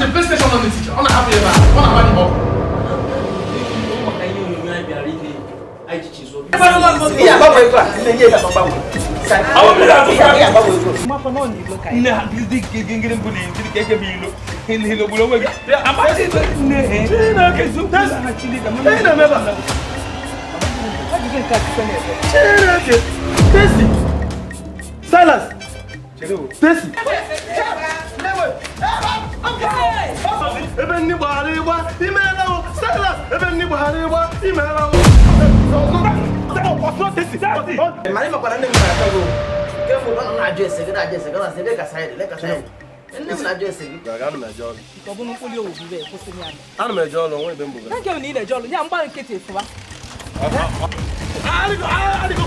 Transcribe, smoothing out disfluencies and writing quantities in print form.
The police station nọ n'etiti, ọ na-ahapụ ebe a, ọ na-agba gị ọkụ. Maka ihe onyonyo anyị bịara ile anyị ji chizụọ. Ihe agbanwe ego a, nne nye ya agbanwe. Ihe agbanwe ego. Makwa na ọ n'ilo ka Nne ha ndị gịngịrị mbụ na ndị ka eke bụ ilo. Ilo gburu onwe gị. Amaghị nne ha. Chineke zokwu ha Chineke. Ihe na-eme ebe a? Ajụjụ nke a site n'ebe. Chineke! Stacy! Silas! Stacy! Ebe nni gbara ịgba, imeela o! Silas! Ebe nni gbara ịgba, imeela o! Mana ị makwara nne m na-achọ gị o. Kemgbe ọ nọ na-ajụ ese gị, na-ajụ ese gị, ọ na-asị ebe ka sayịdị, ebe ka sayịdị. Nne m na-ajụ ese gị. Ana m eje ọrụ. Nke ọ bụrụ mkpụrụ owu bụrụ ekwesị ya. Ana m eje ọrụ, onwe ebe m bụgara. Na nke bụ na ị na-eje ọrụ, ya mgba nkịtị fụwa. Adịgo, adịgo,